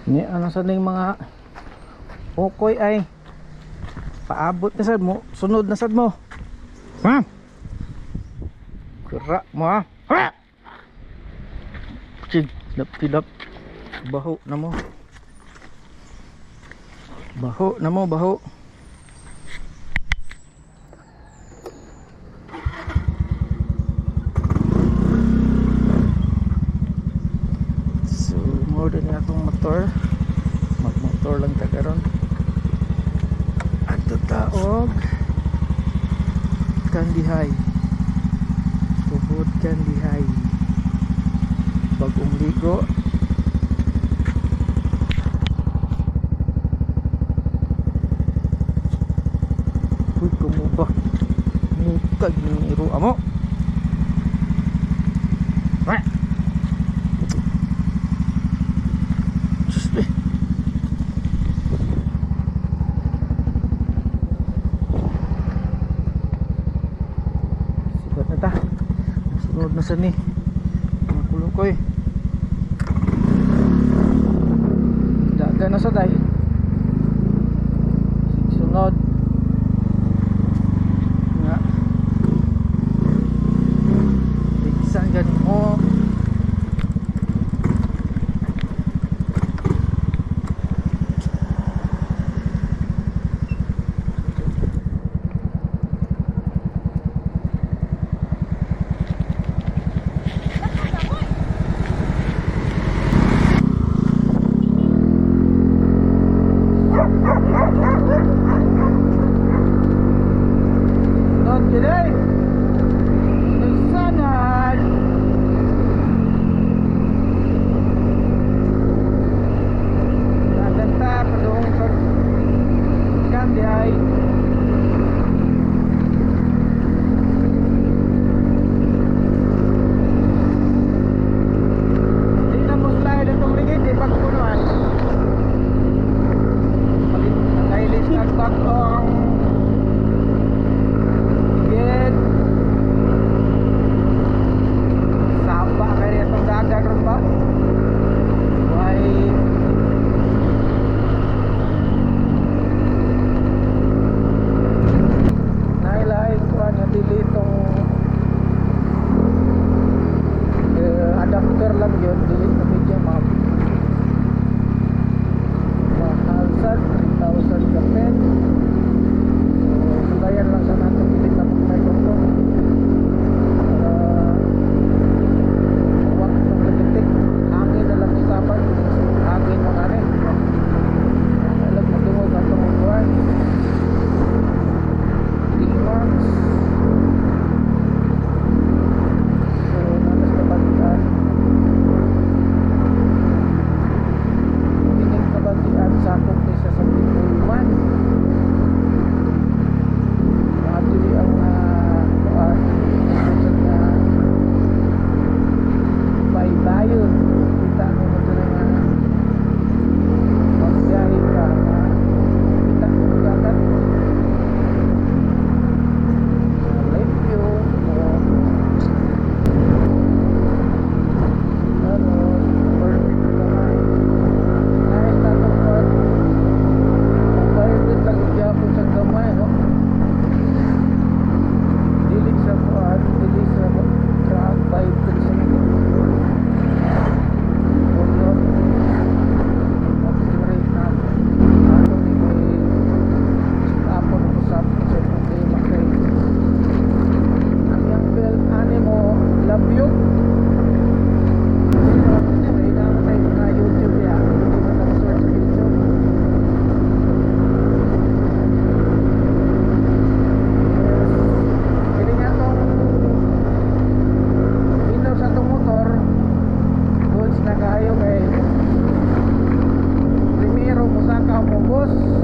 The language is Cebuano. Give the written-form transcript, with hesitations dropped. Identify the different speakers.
Speaker 1: Ni ano sa ning mga ukoy ay paabot na sad mo, sunod na sad mo. Ha? Kura mo ha. Ha! Chig, tilap tilap. Baho na mo. Baho na mo, baho. So, mo din akong motor. Magmotor lang ta karon. Adto ta og Candijay. Tubod Candijay. Bagong ligo. Uy, kumuba. Mukag ni iro amo. Wah! Sus, eh. Sibat na ta. Sunod na sa ni. Mga kulukoy. Daga na sa day. Sunod. Nga. Bigsan gani mo. Not today. Sanad. Naganta padung sa Candijay. Di na mo slide itong ligid, di pagpunuan. Palit nakailis nagbagong ligid. Saba kaya itong dagat ron ba? Why? Nailain ko nga dili itong adapter lang yun, dili na medyo mahal sad, 3,000 kapit. So sulayan lang sa nato, dili na may konto para wa itong nagtitik hangin na lang usapan, hangin mo nga rin alam madungog atong kuan D-Max. So nanas kabatian, pining kabatian sakop ni siya sa Pitulman. Maadili ang kuan nga baybayon. Kita mo mo diri nga magbiyahe ka nga kita mo dagat, limpyo o pero perfect naman. Nice na itong park. Private lang gyapon sa gamay, no? Dili sa kuan, dili sa truck, vibrate sa motor. Mag-rate na ato ni koy apon usap sa problema kay ang iyang belt ani mo labyog. Anyway, naman tayo mga YouTube ya. Hindi ba nag-search sa YouTube? Yes. Kini nga tong ilaw sa itong motor, goods na kayo kay primero musaka mo bus.